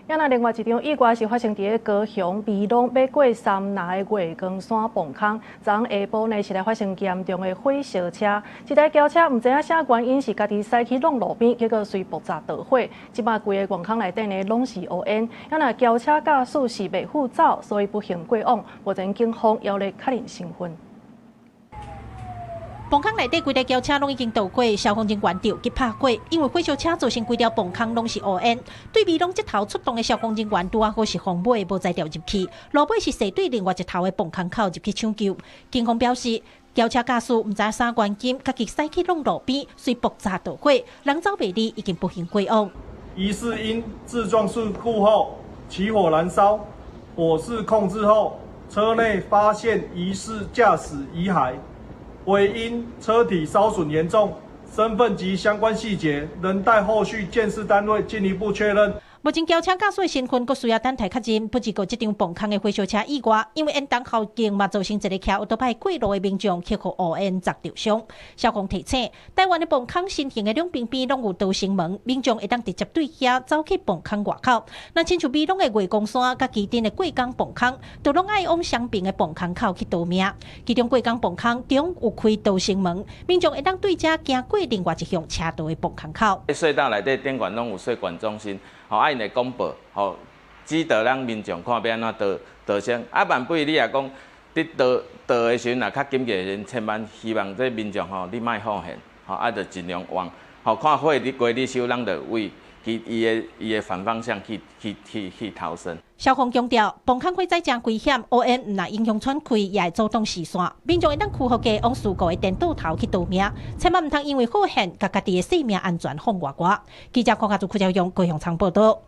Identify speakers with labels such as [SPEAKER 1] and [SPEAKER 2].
[SPEAKER 1] 啊，另外一場意外是發生佇咧高雄美濃欲過杉林的月光山磅空，昨昏下晡呢是來發生嚴重的火燒車，一台轎車毋知影啥原因是家己駛去挵路邊，結果隨爆炸著火，這擺規个戇空內底呢攏是烏煙。啊，若轎車駕駛是袂赴走，所以不幸過往，目前警方猶咧確認身份。
[SPEAKER 2] 磅空內底規台轎車攏已經著火，消防人員著急拍火，因為火燒車造成規條磅空攏是烏煙。對美濃這頭出動的消防人員拄仔好是風尾無才調入去，路尾是踅對另外一頭的磅空口入去搶救。警方表示，轎車駕駛毋知啥原因，家己駛去挵路邊，隨爆炸著火，人走袂離，已經不幸過往。
[SPEAKER 3] 疑似因自撞事故後起火燃燒，火勢控制後，車內發現疑似駕駛遺骸。惟因車體燒損嚴重，身份及相關細節仍待後續鑑識單位進一步確認。
[SPEAKER 2] 目前轎車駕駛的身份閣需要等待確認。不過這場磅空的火燒車意外，因為煙囱效應嘛，造成一个騎歐多拜過路的民眾去予烏煙砸著傷。消防提醒，台灣的磅空身形的兩邊邊攏有逃生門，民眾會當直接對遐走去磅空外口。若親像美濃的月光山佮旗津的過江磅空，都攏愛往雙爿的磅空口去逃命。其中過江磅空中有開逃生門，民眾會當對遮行過另外一向車道的磅空口。
[SPEAKER 4] 隧道內底頂懸攏有稅管中心。吼，啊，𪜶會廣播，吼，指導咱民眾看欲按怎逃逃生。啊，萬不你若講佇逃逃的時陣，若較緊急的時陣，千萬希望這民眾吼，你莫放棄，吼，啊，就盡量往，吼，看火佇過你手，咱就為其伊的伊的反方向去去去去逃生。
[SPEAKER 2] 消防強調，磅空火災誠危險，烏煙毋但影響喘氣，也會阻擋視線。民眾會當屈服過往事故的顛倒頭去逃命，千萬毋通因為好險，共家己的性命安全放外掛。記者郭家祖、柯家勇高雄場報道。